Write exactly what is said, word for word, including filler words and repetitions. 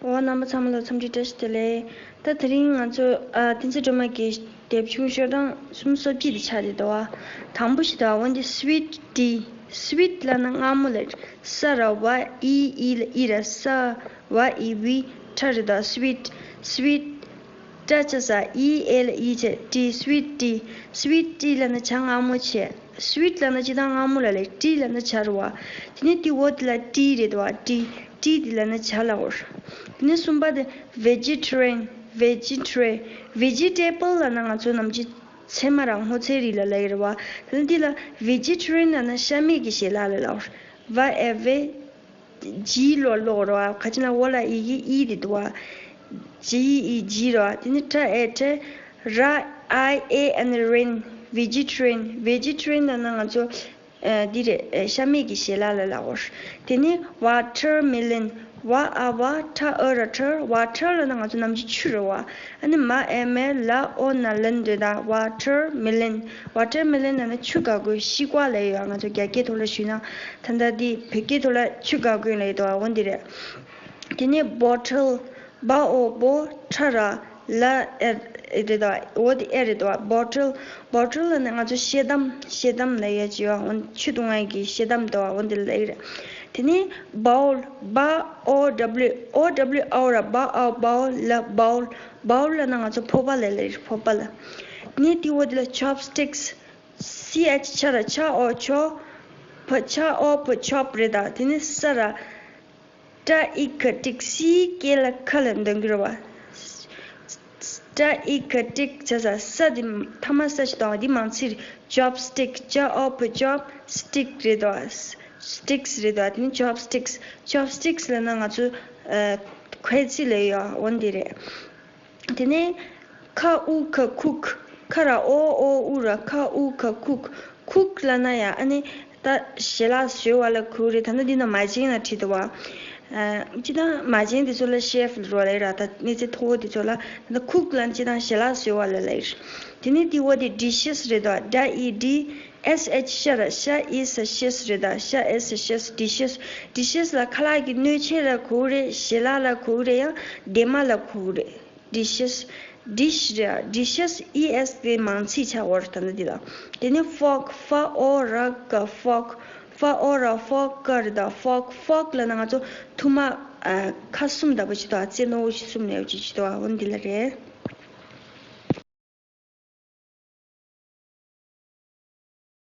འོ། རྣམ་པ་ཚང་མ་ལ་འཚམས་འདྲི་བཀྲ་ཤིས་བདེ་ལེགས། ད་དེ་རིང་ང་ཚོ་ཨ་བསྟན་འཛིན་སྒྲོལ་མ་གི་དེབ་ཆུང་ཤོག་གྲངས་སུམ་ཅུ་སོ་གཅིག་དེ་ཆགས་བསྡད་འདུག་བ། དང་པོ་ཞིག་ད་འོན་ཏེ་sweet tea། sweet ལབ་ན་མངར་མོ་ལབ། ས་ར་བ་ཨི་ཨི་ལ་ཨི་ར་ས། བ་ཨི་བི་ཊ་རེད་ད། sweet sweet ཊ་ཆ་ས་ཨི་ཨེ་ལ་ཨི་བྱས་tea། sweet tea sweet tea ལབ་ན་ཇ་མངར་མོ་བྱས། sweet ལབ་ན་སྤྱིར་བཏང་མངར་མོ་ལབ་ལེ། tea ལབ་ན་ཇ་རེད་བ། དེ་ནས་དེ་འོ་དེ་ལ་tea རེད་བ། tea tea དེ་ལབ་ན་ཇ་ལབ་འོ། དེ་ནས་གསུམ་པ་དེ་vegetarian vegetarian vegetable ལབ་ན་ང་ཚོ་ནམ་རྒྱུན་ཚལ་མ་ར་སྔོ་ཚལ་རིགས་ལ་ལབ་ཀྱི་རེད་བ། དེ་ནས་འདི་ལ་vegetarian ལབ་ན་ཤ་མེད་ཀྱི་ཞལ་ལག་ལ་ལབ་འོ། བ་ཨེ་བེ། ཇི་ལོ་ལོག་རོ། ཁ་ཅིག་ན་འོ་ལ་ཨི་གི་ཨི་དེ་འདུག་བ། ཇི་ཨི་ཨི་ཇི་རོ། དེ་ནི་ཊ་ཨེ་ཊ། ར་ཨའི་ཨེ་ཨེན་རེན། vegetarian vegetarian ལབ་ན་ང་ཚོ་ཨ་འདི་རེད། ཨ་ཤ་མེད་ཀྱི་ཞལ་ལག་ལ་ལབ་འོ། དེ་ནི་watermelon། བ་ཨ་བ་ཊ་ཨ་ར་ཊར། water ལབ་ན་ང་ཚོ་ནམ་རྒྱུན་ཆུ་རེད་བ། ཨ་ནི་མ་ཨེ་མེ་ལ་ཨོ་ན་ལན་རེད་ད། watermelon watermelon ལབ་ན་ཆུ་འགག་གོས། ཤི་ཀ་ལབ་ཡོད། ང་ཚོ་རྒྱ་སྐད་ཐོག་ལ་ཞུས་ན། ད་ལྟ་འདི་བོད་སྐད་ཐོག་ལ་ཆུ་འགག་གོས་ལབ་ཡོད་དོ། འོ་འདི་རེད། དེ་ནས་bottle། བ་ཨོ་བོ་ཊ་ར་ལ་ཨེ་རེད་དོ། འོ་དེ་ཨེ་རེད་དོ། bottle bottle ལབ་ན་ང་ཚོ་ཤེལ་དམ། ཤེལ་དམ་ལབ་ཡོད་ཅེས་ཡོད། འོ་ཆུ་བཏུང་ཡས་ཀྱི་ཤེལ་དམ་དོ། འོ་འདི་ལབ་ཡོད་རེད། དེ་ནས་bowl། བ་ཨོ་ཌབ་ལིའུ། ཨོ་ཌབ་ལིའུ་ཨའོ་ར་བ་ཨའོ་བའོ་ལ་bowl bowl ལབ་ན་ང་ཚོ་ཕོར་པ་ལ་ལབ་ཡོད་རེད། ཕོར་པ་ལ། དེ་ནས་དེ་འོ་དེ་ལ་chopsticks། སི་ཨེཆ་ཆ་ར་ཆ་ཨོ་ཆོ། ཕ་ཆ་ཨོ་ཕ་ཆོབ་རེད་ད། དེ་ནས་ས་ར་ཊ་ཨི་ཁ་ཊིག་སི་ཀེ་ལ་ཁ་ལ་འདོན་གི་རེད་བ། ཊ་ཨི་ཁ་ཊིག་ཆ་ས་ས་དེ་ཐ་མ་ས་ཞིག་དང་དེ་མང་ཚིག་རེད། chopstick ཆ་ཨོ་ཕ་ཆོབ་སི་ཊིག་རེད་ད། སི་ཊིག་སི་རེད་ད། དེ་ནས་chopsticks chopsticks ལབ་ན་ང་ཚོ་ཨ་འཁོལ་ཚིག་ལབ་ཡོད། འོ་འདི་རེད། དེ་ནས་ཁ་ཨུ་ཁ་ཁུག་ཁ་ར་ཨོ་ཨོ་ཨུ་ར་ཁ་ཨུ་ཁ་ཁུག་ཁུག་ལབ་ན་ཡང་ཨ་ནི་ད་ཞལ་ལག་བཟོ་བ་ལ་གོ་རེད། ད་ནི་འདི་ན་མ་བྱན་ལ་བྲིས་འདུག་བ། ཨ་སྤྱིར་བཏང་མ་བྱན་འདི་ཚོ་ལ་ཤེཕ་ལབ་རེད་ར། ད་གནས་ཚད་མཐོ་བོ་འདི་ཚོ་ལ། ད་ཁུག་ལབ་ན་སྤྱིར་བཏང་ཞལ་ལག་བཟོ་བ་ལ་ལབ་ཡོད། དེ་ནས་དེ་འོ་དེ་ཌི་ཤེས་རེད་དོ། ཌ་ཨི་ཌི། ཨེས་ཨེཆ་ཤ་ར་ཤ་ཨི་ས་ཤེས་རེད་ད། ཤ་ཨེ་ས་ཤེས། ཌི་ཤེས། ཌི་ཤེས་ལ་ཁ་ལག་གི་སྣོད་ཆས་ལ་གོ་རེད། ཞལ་ལག་ལ་གོ་རེད། ཡང་སྡེར་མ་ལ་གོ་རེད། ཌི་ཤེས། ཌི་ཤི་རེད། ཌི་ཤེས་ཨི་ཨེས་དེ་མང་ཚིག་ཆགས་འོ་ར། ད་ནི་འདི་ལ། དེ་ནས་ཕོག་ཧྥ་ཨོ་ར་ཀ་ཕོག་ཧྥ་ཨོ་ར་ཕོག་ཀ་རེད་ད། ཕོག་ཕོག་ལབ་ན་ང་ཚོ་ཐུར་མ་ཨ་ཁ་གསུམ་ལྟ་བུ་ཅིག་དང་རྩེ་རྣོ་བོ་ཞིག་གསུམ་ལ་ཡོད་ཅིག་ཅིག་དང་འོ་འདི་ལ་རེད།